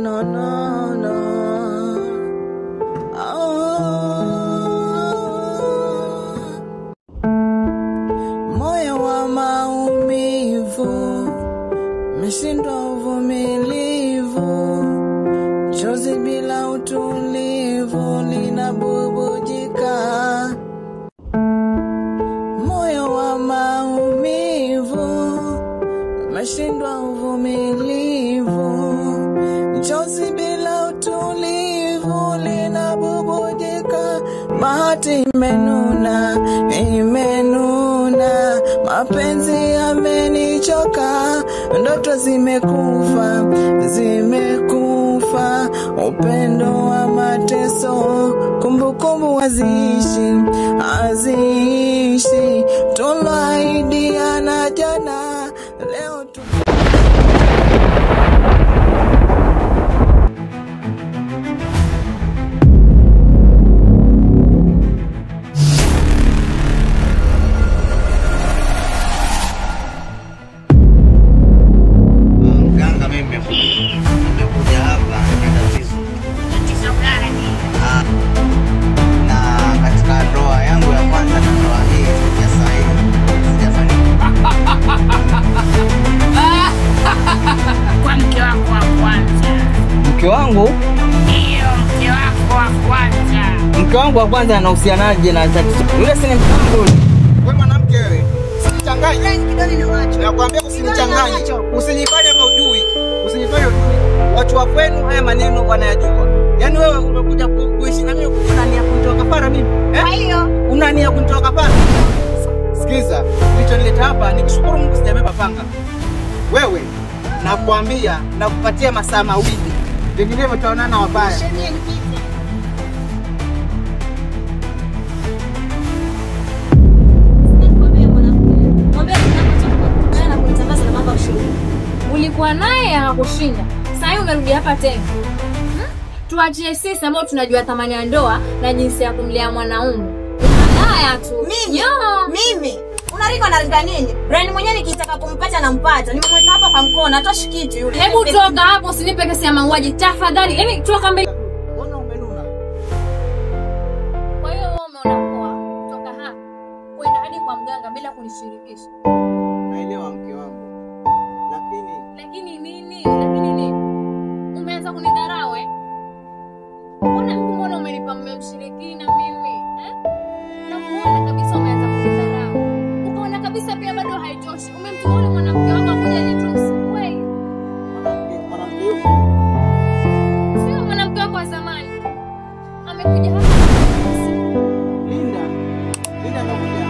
no, no, no. Oh. Moyo wa maumivu, meshindwa uvumilivu, chozi bila utulivu linabubujika. Moyo wa maumivu, meshindwa uvumilivu, chozi bila utulivu linabubujika. Bahati imenuna, imenuna, mapenzi yamenichoka, ndoto zimekufa, zimekufa, upendo wa mateso, kumbukumbu haziishi, haziishi, tuloahidiana jana, leo tu. Mganga, mimi nimekuja hapa na tatizo. Tatizo gani? Na katika ndoa yangu ya kwanza na ndoa hii ya sasa hivi sijafanikiwa. Kwa mke wako wa kwanza. Mke wangu? Ndio, mke wako wa kwanza. Mke wangu wa kwanza anahusianaje na tatizo? Yule si ni mke wangu. Wewe mwanamke wewe, usinichanganye. Nakwambia usinichanganye. Usijifanye kama hujui. Usijifanye hujui. Watu wa kwenu haya maneno wanayajua. Yaani wewe umekuja kuishi na mimi una nia kunitoa kafara mimi? Kwa hiyo una nia kunitoa kafara? Sikiza, kilichonileta hapa ni kushukuru Mungu sijabeba panga. Wewe nakwambia nakupatia masaa mawili. Vinginevyo tutaonana wabaya. Ulikuwa naye akakushinda. Sasa hivi umerudi hapa tena. Tuachie sisi ambao tunajua thamani ya ndoa na jinsi ya kumlea mwanaume. Unalaya tu. Mimi? Mimi? Unarika na nini? Brian mwenyewe nikitaka kumpata nampata. Nimemweka hapa kwa mkono, hatoshi kitu yule. Hebu toka hapo usinipe kesi ya mauaji tafadhali. Yaani toka mbele. Mbona umenuna? Kwa hiyo wewe umeona poa kutoka hapa kwenda hadi kwa mganga bila kunishirikisha. Naelewa mke wangu. Lakini nini? Lakini nini? Umeanza kunidharau eh? Mbona umenipa mume mshirikina mimi? Eh? Na kuona kabisa umeanza kunidharau. Ukaona kabisa pia bado haitoshi. Umemtuma yule mwanamke wako kuja nitusi. Kweli? Mwanamke yupi? Sio mwanamke wako wa zamani. Amekuja hapa. Linda. Linda anakuja.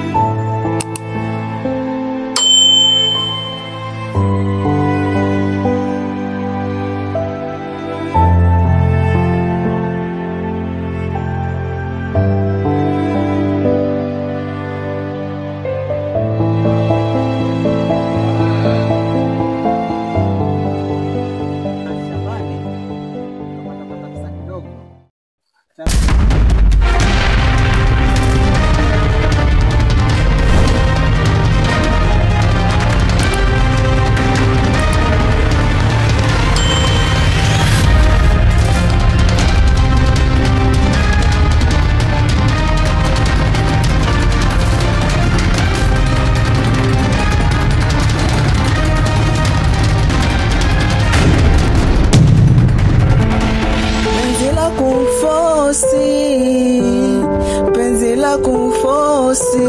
Penzi la kufosi,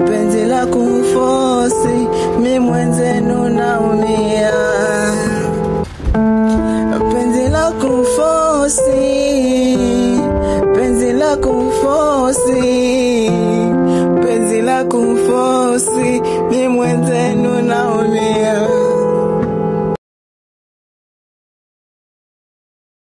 penzi la kufosi, mi mwenzenu naumia. Penzi la kufosi, penzi la kufosi, penzi la kufosi, mi mwenzenu naumia.